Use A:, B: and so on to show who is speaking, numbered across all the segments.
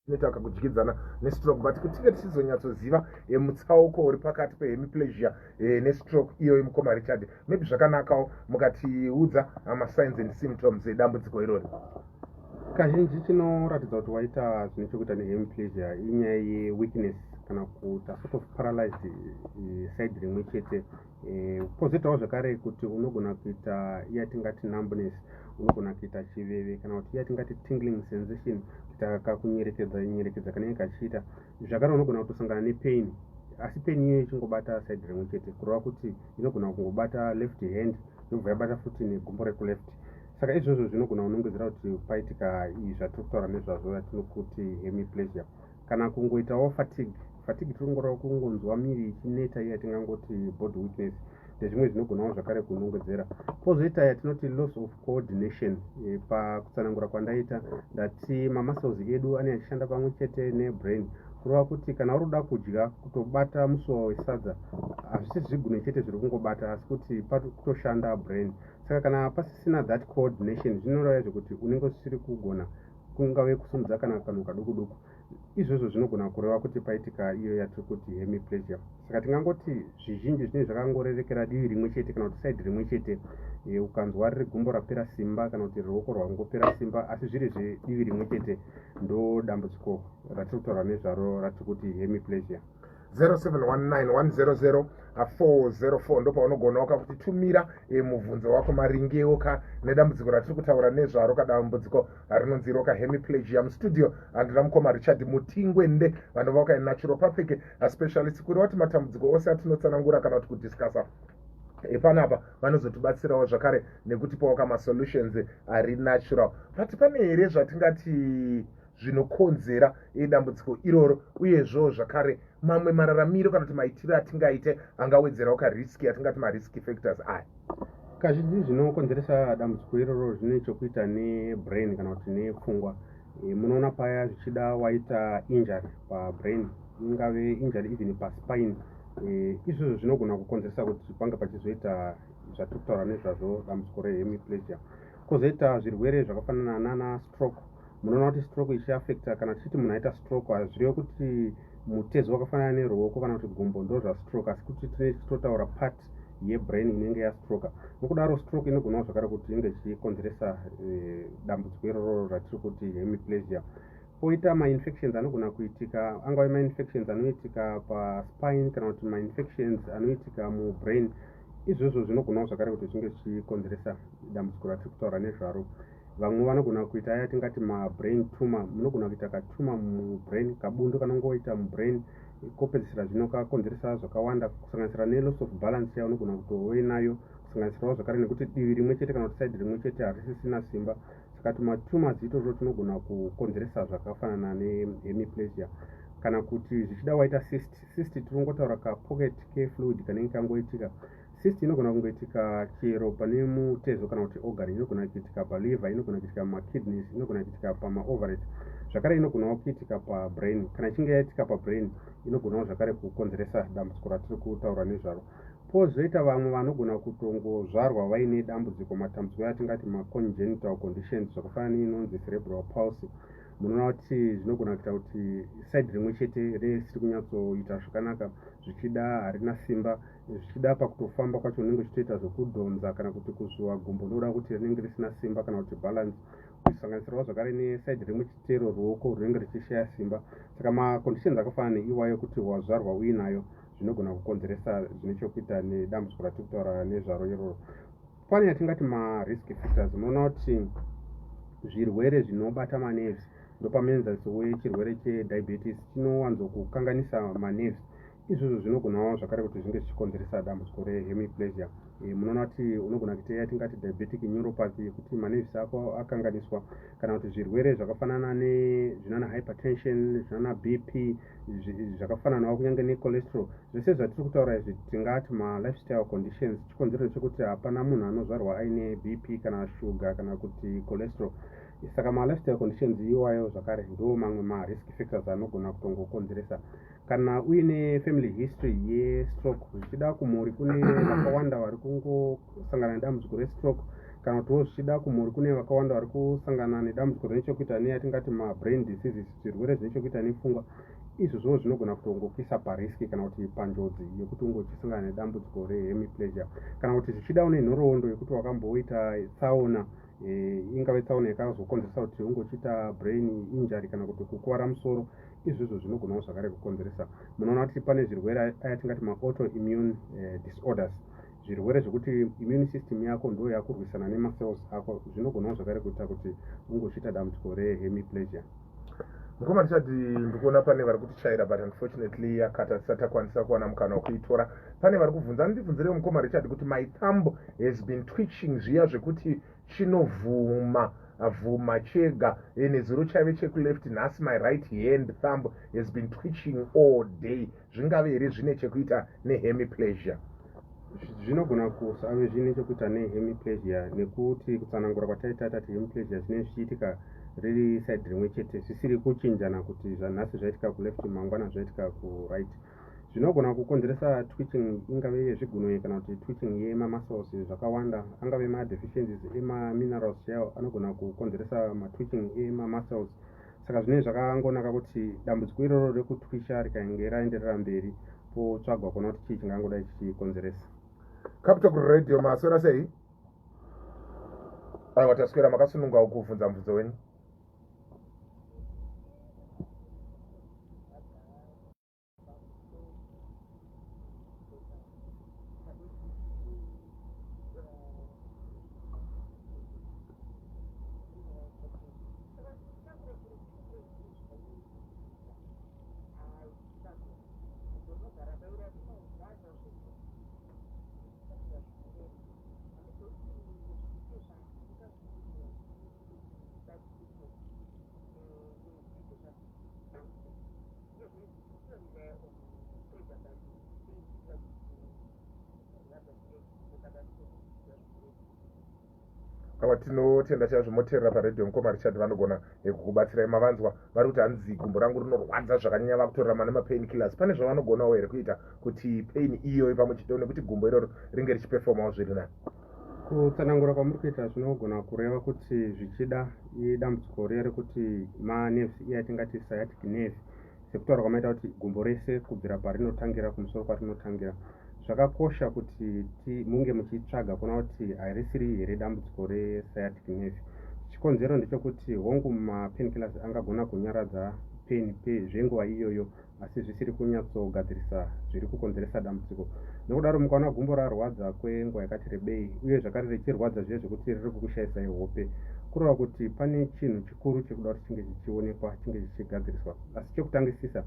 A: Inoita kakudyidzana nestroke, but kuti tinge tichizonyatsoziva mutsauko uri pakati pehemiplegia nestroke iyoyo, mukoma Richard, maybe zvakanakawo mukatiudza masigns and symptoms edambudziko irori.
B: Kazhinji chinoratidza kuti waita zvine chekuita nehemiplegia inyaya yeweakness kana kuita sort of paralyzed side rimwe chete. Pozoitawo zvakare kuti unogona kuita iya tingati numbness, unogona kuita chiveve kana kuti iya tingati tingling sensation, kuita kakunyerekedza nyerekedza kanenge kachiita. Zvakare unogona kutosangana nepain, asi pain iyoyo ichingobata side rimwe chete, kureva kuti inogona kungobata left hand, yobva yabata futi negumbo rekuleft. Saka izvozvo zvinogona kunongedzera kuti paitika zvatiri kutaura nezvazvo yatinokuti hemiplegia. Kana kungoitawo fatigue. Fatigue tiri kungoreva kungonzwa miri ichineta, iya tingangoti body weakness, ndezvimwe zvinogonawo zvakare kunongedzera. Pozoita yatinoti loss of coordination. Pakutsanangura kwandaita, ndati mamuscles edu ane achishanda pamwe chete nebrain, kureva kuti kana uri kuda kudya, kutobata musuwa wesadza, hazvisi zvigunwe chete zviri kungobata, asi kuti kutoshanda brain. Saka kana pasisina that coordination, zvinoreva zvekuti unenge usiri kugona kungave kusumudza kana kanhu kaduku duku. Izvozvo zvinogona kureva kuti paitika iyo yatiri kuti hemiplegia. Saka tingangoti zvizhinji zvinenge zvakangorerekera divi rimwe chete kana kuti side rimwe chete. Ukanzwa riri gumbo rapera simba kana kuti ruoko rwangopera simba, asi zviri zvedivi rimwe chete, ndo dambudziko ratiri kutaura nezvaro ratiri kuti hemiplegia.
A: 0719 404 ndopaunogonawo kakutitumira mubvunzo wako maringewo ka nedambudziko ratiri kutaura nezvaro, kadambudziko rinonzi roka hemiplegia. Mustudio handina mukoma Richard Mutingwende, vanova ka naturopathic specialist, kureva kuti matambudziko ose atinotsanangura kana kuti kudiscussa panapa vanozotibatsirawo zvakare nekutipawo kamasolutions ari natural. But pane here zvatingati zvinokonzera dambudziko iroro, uyezvo zvakare mamwe mararamiro kana kuti maitiro atingaite angawedzerawo karisk yatingati marisk factors aya?
B: Kazhinji zvinokonzeresa dambudziko iroro zvine chokuita nebrain kana kuti nepfungwa. Munoona paya zvichida waita injury pabrain, ingave injury even paspine. Izvozvo zvinogona kukonzeresa kuti pange pachizoita zvatiri kutaura nezvazvo, dambudziko rehemiplegia. Kwozoita zvirwere zvakafanana nana stroke. Munoona kuti stroke ichiafecta, kana tichiti munhu aita stroke, hazvirevi kuti mutezo wakafanana neruoko kana kuti gumbo ndo zvastroke, asi kuti tinenge tichitotaura part yebrain inenge yastroka. Nokudaro stroke inogonawo zvakare kuti inge ichikonzeresa dambudziko iroro ratiri kuti hemiplegia. Poita mainfections anogona kuitika, angave mainfections anoitika paspine kana kuti mainfections anoitika mubrain. Izvozvo zvinogonawo zvakare kuti zvinge zvichikonzeresa dambudziko ratiri kutaura nezvaro. Vamwe vanogona kuita aya tingati mabrain tumor. Munogona kuita katumor mubrain, kabundu kanongoita mubrain, kopedzisira zvino kakonzeresa zvakawanda, kusanganisira neloss of balance yaunogona kutove nayo, kusanganisirawo zvakare nekuti divi rimwe chete kana kuti side rimwe chete harisisina simba. Saka tumatumors itotwo tunogona kukonzeresa zvakafanana nehemiplegia. Kana kuti zvichida waita cyst. Cyst tiringotaura kapocket kefluid kanenge kangoitika. Cyst inogona kungoitika chero pane mutezo kana kuti organ. Inogona kuitika paliver, inogona kuitika mumakidneys, inogona kuitika pamaovaries, zvakare inogonawo kuitika pabrain. Kana ichinge yaitika pabrain, inogonawo zvakare kukonzeresa dambudziko ratiri kutaura nezvaro. Pozoita vamwe vanogona kutongozvarwa vaine dambudziko, matambudziko atingati macongenital conditions, zvakafanana neinonzi cerebral palsy. Munoona kuti zvinogona kuita kuti side rimwe chete risiri kunyatsoita zvakanaka, zvichida harina simba, zvichida pakutofamba kwacho unenge uchitoita zvekudhonza kana kuti kuzvuva gumbo ndokuda kuti rinenge risina simba kana kuti balance, kusanganisirawo zvakare neside rimwe chetero ruoko runenge richishaya simba. Saka maconditions akafanana neiwayo, kuti wazvarwa uinayo, zvinogona kukonzeresa zvine chokuita nedambudziko ratiri kutaura nezvaro iroro. Pane yatingati marisk factors. Munoona kuti zvirwere zvinobata manerves, ndopamuenzaniso wechirwere chediabetes, chinowanzokukanganisa manerves. Izvozvo zvinogonawo zvakare kuti zvinge zvichikonzeresa dambudziko rehemiplegia. Munoona kuti unogona kuita yatingati diabetic neuropathy, yekuti manerves ako akanganiswa, kana kuti zvirwere zvakafanana nezvinana hypertension, zvinana BP, zvakafananawo kunyange necholesterol. Zvese zvatiri kutaura izvi tingati malifestyle conditions. Chikonzero chekuti hapana munhu anozvarwa aine BP kana shuga kana kuti cholesterol. Saka malifestyle conditions iwayo zvakare ndo mamwe marisk factors anogona kutongokonzeresa. Kana uine family history yestroke, zvichida kumhuri kune vakawanda vari kungosangana nedambudziko restroke. Kana kutiwo zvichida kumhuri kune vakawanda vari kusangana nedambudziko rine chekuita neyatingati mabrain diseases, zvirwere zvine chekuita nepfungwa, izvozvo zvinogona kutongokuisa parisk kana kuti panjodzi yekuti unge uchisangana nedambudziko rehemiplegia. Kana kuti zvichida une nhoroondo yekuti wakamboita tsaona, ingave tsaona yakazokonzeresa kuti unge uchiita brain injury kana kuti kukuvara musoro, izvozvo zvinogonawo zvakare kukonzeresa. Munoona kuti pane zvirwere aya tingati maautoimmune disorders, zvirwere zvekuti immune system yako ndo yakurwisana nemacells ako, zvinogonawo zvakare kuita kuti unge uchiita dambudziko rehemiplegia.
A: Mukoma Richard, ndikuona pane vari kutichaira, but unfortunately yakata, tisati takwanisa kuwana mukana wekuitora. Pane vari kubvunza, ndibvunzirewo mukoma Richard kuti my thumb has been twitching, zviya zvekuti chinovhuma vhuma chega. Nezuro chaive chekuleft, nhasi my right hand thumb has been twitching all day. Zvingave here zvine chekuita nehemiplegia?
B: Zvinogona kusave zvine chekuita nehemiplegia, nekuti kutsanangura kwataita tati hemiplegia zvinenge zvichiitika riri side rimwe chete, zvisiri kuchinjana, kuti zvanhasi zvaitika kuleft, mangwana zvaitika kuright. Zvinogona kukonzeresa twitching, ingave yezvigunwe kana kuti twitching yemamuscles, zvakawanda. Angave madeficiencies emaminerals chaiwo anogona kukonzeresa matwitching emamuscles. Saka zvinenge zvakangonaka kuti dambudziko iroro rekutwisha rikainge raenderera mberi, potsvagwa kuona kuti chii chingangodai chichikonzeresa.
A: Capital Radio, maswera sei? Aiwa, taswera. Makasunungawo kuvhunza mubvunzo wenyu. Ava tinotenda chaizvo. Moteerera paredhiyo, mukoma Richard vanogona kukubatsirai. Mavanzwa, vari kuti hanzi gumbo rangu rinorwadza zvakanyanya, vakutorerama nemapain killers. Pane zvavanogonawo here kuita kuti pain iyoyo pamwe chete nekuti gumbo iroro ringe richiperformawo zviri nani?
B: Kutsanangura kwamuri kuita zvinogona kureva kuti zvichida idambudziko riya rekuti manerves iya tingati sciatic nerve, sekutaura kwamaita kuti gumbo rese kubvira parinotangira kumusoro kwarinotangira. Zvakakosha kuti munge muchitsvaga kuona kuti harisiri here dambudziko resciatic nerve. Chikonzero ndechekuti hongu, mapain killers angagona kunyaradza pain zvenguva iyoyo, asi zvisiri kunyatsogadzirisa zviri kukonzeresa dambudziko. Nokudaro mukaona gumbo rarwadza kwenguva yakati rebei, uye zvakare richirwadza zviye zvekuti riri kukushayisai hope, kureva kuti pane chinhu chikuru chekuda kuti chinge chichionekwa, chinge chichigadziriswa. Asi chekutangisisa,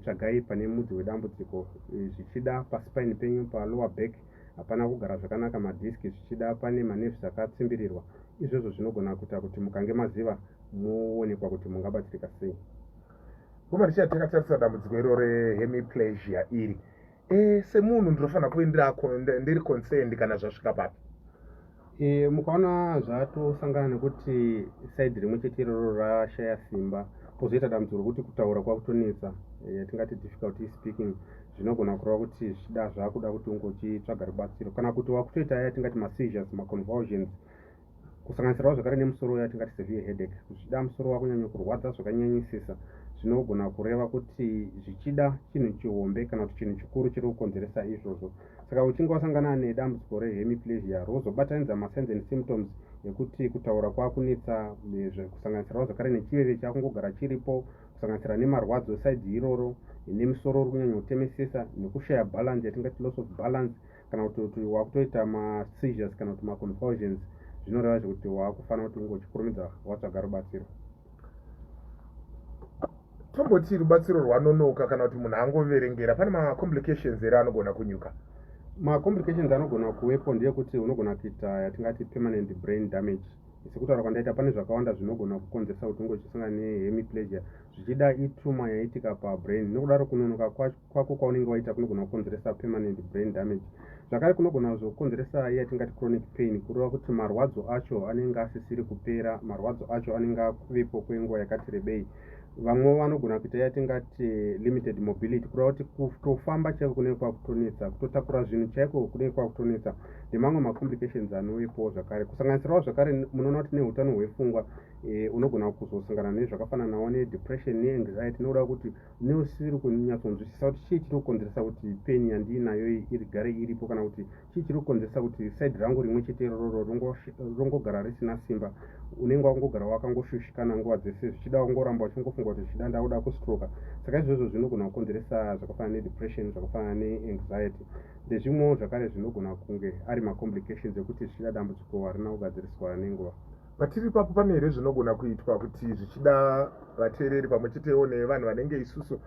B: tsvagai pane mudzi wedambudziko. Zvichida paspine penyu, palower back, hapana kugara zvakanaka, madhiski, zvichida pane manerves akatsimbirirwa. Izvozvo zvinogona kuita kuti mukange maziva, muonekwa kuti mungabatsirika sei.
A: Kuma Richard, takatarisa dambudziko iro rehemiplegia iri, semunhu ndinofanira kuve ndiri concerned kana zvasvika papi?
B: Mukaona zvatosangana nekuti side rimwe chete iroro rashaya simba, pozoita dambudziko rokuti kutaura kwakutonetsa, yatingati difficulty speaking, zvinogona kureva kuti zvichida zvakuda kuti unge uchitsvaga rubatsiro. Kana kuti wakutoita yatingati maseizures, maconvulsions, kusanganisirawo zvakare nemusoro yatingati severe headache, zvichida musoro wakunyanya kurwadza zvakanyanyisisa, zvinogona kureva kuti zvichida chinhu chihombe kana kuti chinhu chikuru chiri kukonzeresa izvozvo. Saka uchinge wasangana nedambudziko rehemiplegia, rozobatanidza masigns and symptoms ekuti kutaura kwakunetsa, kusanganisirawo zvakare nechiveve chakungogara chiripo, kusanganisira nemarwadzo side iroro, nemusoro uri kunyanya kutemesesa, nekushaya balance yatingati loss of balance, kana kuti wakutoita maseizures kana kuti maconvulsions, zvinoreva zvekuti wakufanira kuti unge uchikurumidza watsvaga rubatsiro.
A: Tomboti rubatsiro rwanonoka kana kuti munhu angoverengera, pane macomplications here anogona kunyuka?
B: Macomplications anogona kuvepo ndeyekuti unogona kuita yatingati permanent brain damage. Sekutaura kwandaita, pane zvakawanda zvinogona kukonzeresa kuti unge uchisangana nehemiplegia. Zvichida itrauma yaitika pabrain, nokudaro kunonoka kwako kwaunenge waita kunogona kukonzeresa permanent brain damage. Zvakare kunogona kuzokonzeresa iya yatingati chronic pain, kureva kuti marwadzo acho anenge asisiri kupera, marwadzo acho anenge avepo kwenguva yakati rebei. Vamwewo vanogona kuita yatingati limited mobility, kureva kuti kutofamba chaiko kunenge kwakutonetsa, kutotakura zvinhu chaiko kunenge kwakutonetsa. Ndemamwe macomplications anovepowo zvakare, kusanganisirawo zvakare munoona kuti neutano hwepfungwa unogona kuzosangana nezvakafananawo nedepression neanxiety, nekuda kuti neusiri kunyatsonzwisisa kuti chii chiri kukonzeresa kuti pain yandiinayo irigare iripo, kana kuti chii chiri kukonzeresa kuti side rangu rimwe chete irororo rongogara risina simba. Unenge wakungogara wakangoshushikana nguva dzese, zvichida kungoramba uchingofunga kuti zvichida ndakuda kustroka. Saka izvozvo zvinogona kukonzeresa zvakafanana nedepression, zvakafanana neanxiety, ndezvimwewo zvakare zvinogona kunge ari macomplications ekuti zvichida dambudziko harina kugadziriswa nenguva.
A: Patiri ipapo, pane here zvinogona kuitwa kuti zvichida vateereri pamwe chetewo nevanhu vanenge isusu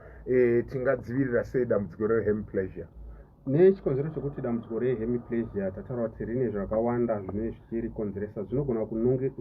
A: tingadzivirira sei dambudziko rehemiplegia?
B: Nechikonzero chekuti dambudziko rehemiplegia tataura kuti rine zvakawanda zvinenge zvichirikonzeresa, zvinogona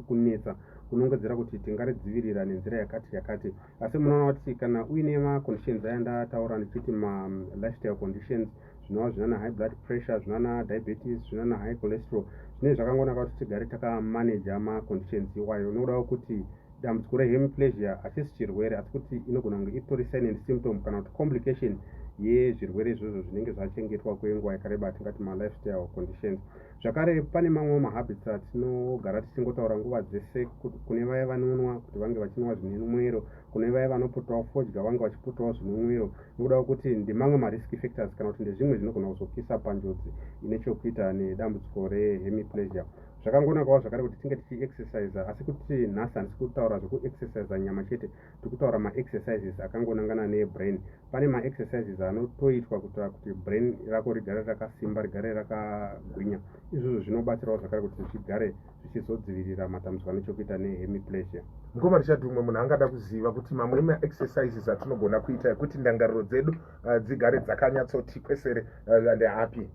B: kunetsa kunongedzera kuti tingaridzivirira nenzira yakati yakati. Asi munoona kuti kana uine maconditions aya ndataura ndichiti malifestyle conditions, zvinova zvinana high blood pressure, zvinana diabetes, zvinana high cholesterol, zvinenge zvakangonaka kuti tigare takamanaja maconditions iwayo, nokuda kwekuti dambudziko rehemiplegia hachisi chirwere, asi kuti inogona kunge itori sign and symptom kana kuti complication yezvirwere izvozvo zvinenge zvachengetwa kwenguva yakareba, atingati malifestyle conditions. Zvakare pane mamwewo mahabits atinogara tichingotaura nguva dzese, kune vaya vanonwa kuti vange vachinwa zvine mwero, kune vaya vanoputawo fodya vange vachiputawo zvine mwero, nekuda kwekuti ndemamwe marisk factors kana kuti ndezvimwe zvinogona kuzokisa panjodzi ine chokuita nedambudziko rehemiplegia. Zvakangonakawo zvakare kuti tinge tichiexercisa, asi kuti nhasi handisi kutaura zvekuexercisa nyama chete, tiri kutaura maexercises akangonangana nebrain. Pane maexercises anotoitwa kuitira kuti brain rako rigare rakasimba, rigare rakagwinya. Izvozvo zvinobatsirawo zvakare kuti zvigare zvichizodzivirira matambudziko ane chokuita nehemiplegia.
A: Mukoma Richard, umwe munhu angada kuziva kuti mamwe emaexercises atinogona kuita ekuti ndangariro dzedu dzigare dzakanyatsoti kwesere ndeapi?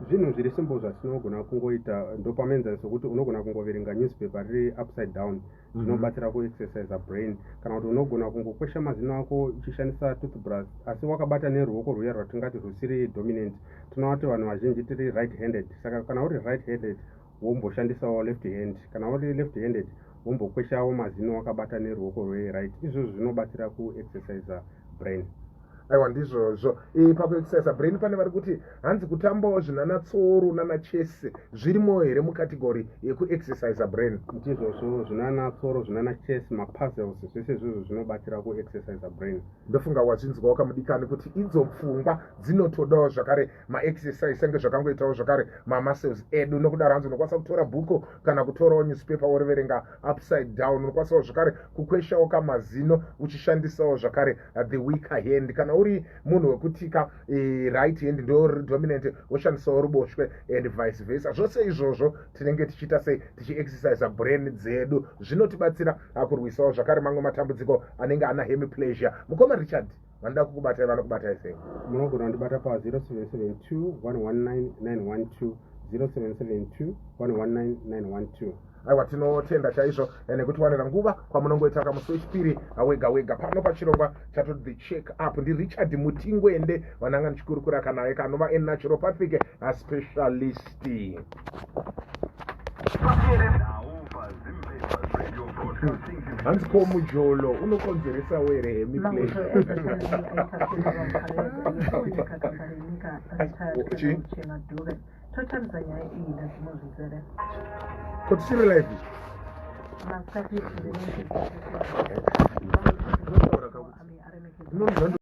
B: Zvinhu zviri simple zvatinogona kungoita, ndopamuenzaniso kuti unogona kungoverenga newspaper riri upside down, zvinobatsira kuexercisa brain, kana kuti unogona kungokwesha mazino ako uchishandisa toothbrush, asi wakabata neruoko rwuya rwatingati rusiri dominant. Tinoona kuti vanhu vazhinji tiri right handed, saka kana uri right handed womboshandisawo left hand, kana uri left handed wombokweshawo mazino wakabata neruoko rweright. Izvozvo zvinobatsira kuexercisa brain.
A: Aiwa, ndizvozvo. Pakuexercisa brain, pane vari kuti hanzi kutambawo zvinana tsoro nana chess zvirimo here mucategory yekuexercisa brain?
B: Ndizvozvo, zvinana tsoro, zvinana chess, mapuzzles, zvese izvozvo zvinobatsira kuexercisa brain.
A: Ndofunga wazvinzwawo kamudikani kuti idzo pfungwa dzinotodawo zvakare maexercise, senge zvakangoitawo zvakare mamuscles edu. Nokudaro hanzi unokwanisa kutora bhuku kana kutorawo newspaper woriverenga upside down, unokwanisawo zvakare kukweshawo kamazino uchishandisawo zvakare the weaker hand. Kana uri munhu wekutika right hand ndo dominant, woshandisawo ruboshwe and vice versa. Zvose izvozvo tinenge tichiita sei? Tichiexercisa brain dzedu. Zvinotibatsira kurwisawo zvakare mamwe matambudziko anenge ana hemiplegia. Mukoma Richard, vanoda kukubatai vanokubatai sei?
B: Munogona kundibata pa0772 119 912, 0772 119 912.
A: Aiwa, tinotenda chaizvo nekutiwanira nguva kwamunongoita kamusi wechipiri wega wega pano pachirongwa chatoti The Check Up. NdiRichard Mutingwende vananga ndichikurukura kanaye, kanova naturopathic specialist. Hanzi ko mujolo unokonzeresawo here hemiplegia? Chii?
C: Totarisa nyaya iyi nedzimwe zvizere.
A: Ko tichiri live?
C: Masikati.
A: Inonzi.